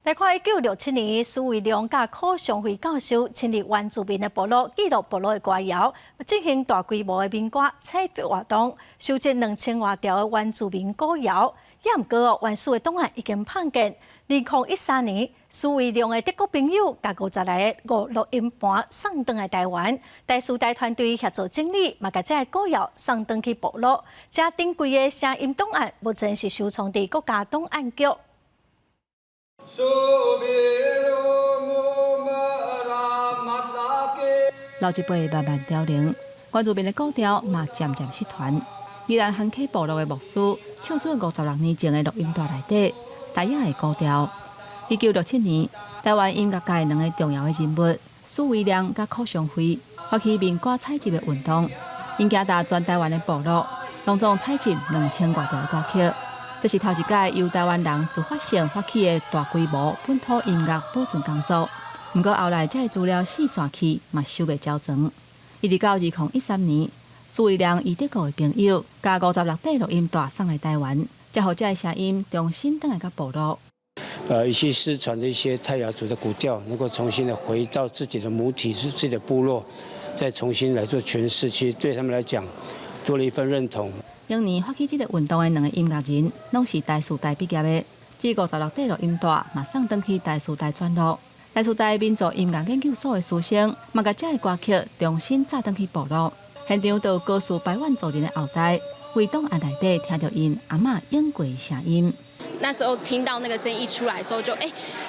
來看1967年，許維良佮柯尚輝教授親歷原住民的部落，記錄部落的歌謠，進行大規模的民歌採集活動，收集2000外條的原住民歌謠。也毋過哦，原始的檔案已經拚見。2013年，許維良的德國朋友共50來个錄音盤送轉來台灣，台師大團隊協助整理，嘛共這个歌謠送轉去部落。這珍貴的聲音檔案，目前是收藏佇國家檔案局。老一輩慢慢凋零，原住民的古調嘛漸漸失傳。宜蘭番溪部落的牧師唱出56年前的錄音帶內底，泰雅的古調。1967年，台灣音樂界兩个重要的人物許維良佮柯尚輝發起民歌採集的運動，𪜶行踏全台灣的部落，攏總採集2000外條的歌曲。這是頭一擺由台灣人自發性發起的大規模本土音樂保存工作。毋過後來，這个資料四散去，嘛收袂繳存。一直到2013年，許維良伊德國的朋友，共56塊錄音帶送來台灣，才予這个聲音重新轉來到部落。一些失傳的一些泰雅族的古調，能夠重新的回到自己的母體，是自己的部落，再重新來做詮釋，其實對他們來講，多了一份認同。當年發起這个運動的兩个音樂人，攏是台師大畢業的。這56塊錄音帶嘛送轉去台師大轉錄。台師大民族音樂研究所的師生，嘛共這个歌曲重新載轉去部落。現場就高樹排灣族人的後代，佇檔案內底聽著𪜶阿嬤用過的聲音。那時候聽到那個聲音一出來的時候，就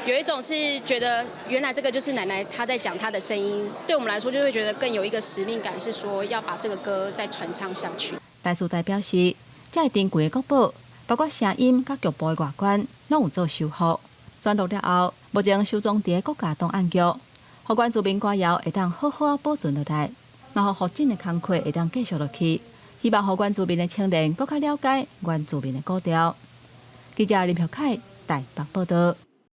有一種是覺得原來這個就是奶奶她在講她的聲音，對我們來說就會覺得更有一個使命感，是說要把這個歌再傳唱下去。台師大表示，這个珍貴的國寶，包括聲音佮局部的外觀，攏有做修復。轉錄了後，目前收藏佇國家檔案局，予原住民歌謠會當好好保存落來，嘛予復振的工課會當繼續落去。希望予原住民的青年閣較了解原住民的古調。記者林學凱台北報道。